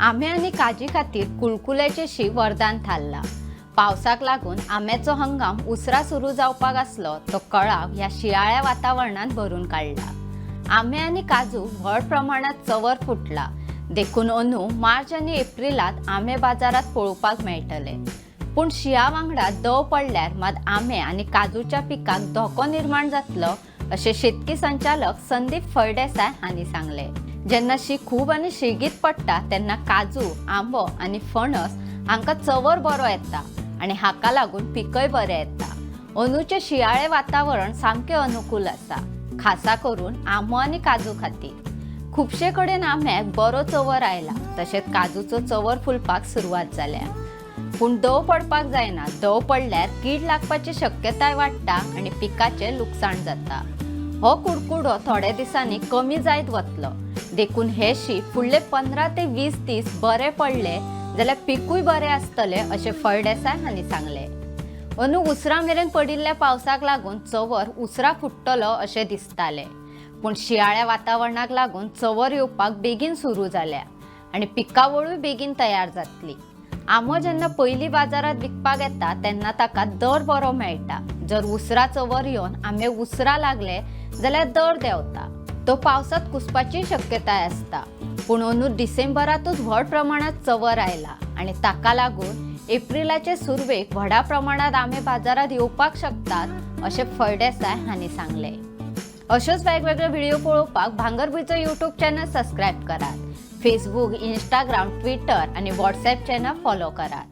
आंबे आनी काजी खातीर कुलकुल्याचें शीं वरदान थारलां. पावसाक लागून आंब्याचो हंगाम उसरां सुरू जावपाक आसलो तो कळाव ह्या शिंयाळ्या वातावरणान भरून काडला. आंबे आनी काजू व्हड प्रमाणांत चंवर फुटला, देखून अंदू मार्च आनी एप्रिलांत आंबे बाजारांत पळोवपाक मेळटले. पूण शिंया वांगडा दंव पडल्यार मात आंबे आनी काजूच्या पिकाक धोको निर्माण जातलो, अशें शेतकी संचालक संदीप फळदेसाय हांणी सांगलें. जेन्ना शीं खूब आनी शेगीत पडटा तेन्ना काजू, आंबो आनी फणस हांकां चंवर बरो येता आनी हाका लागून पिकय बरें येता. अंदूचें शिंयाळें वातावरण सामकें अनुकूल आसा, खासा करून आंबो आनी काजू खातीर. खुबशे कडेन आंब्याक बरो चंवर आयला, तशेंच काजूचो चंवर फुलपाक सुरवात जाल्या. पूण दंव पडपाक जायना. दंव पडल्यार कीड लागपाची शक्यताय वाडटा आनी पिकाचें लुकसाण जाता. हो कुडकुडो थोड्या दिसांनी कमी जायत वतलो, देखून हे शीं फुडले 15 ते 20 दीस बरे पडले जाल्यार पिकूय बरें आसतलें, अशें फळदेसाय हांणी सांगलें. अंदू उसरां मेरेन पडिल्ल्या पावसाक लागून चंवर उसरां फुट्टलो अशें दिसतालें, पूण शिंयाळ्या वातावरणाक लागून चंवर येवपाक बेगीन सुरू जाल्या आनी पिकावळूय बेगीन तयार जातली. आंबो जेन्ना पयलीं बाजारांत विकपाक येता तेन्ना ताका दर बरो मेळटा. जर उसरां चंवर येवन आंबे उसरां लागले जाल्यार दर देंवता. तो पावसांत कुसपाची शक्यताय आसता. पूण अंदू डिसेंबरांतूच व्हड प्रमाणांत चंवर आयला आनी ताका लागून एप्रिलाचे सुरवेक व्हडा प्रमाणांत आंबे बाजारांत येवपाक शकतात, अशें फळदेसाय हांणी सांगलें. अश्योच वेगवेगळे व्हिडिओ पळोवपाक भांगरभूंयचो यूट्यूब चॅनल सबस्क्रायब करात. फेसबूक, इंस्टाग्राम, ट्विटर आनी व्हॉट्सॲप चॅनल फॉलो करात.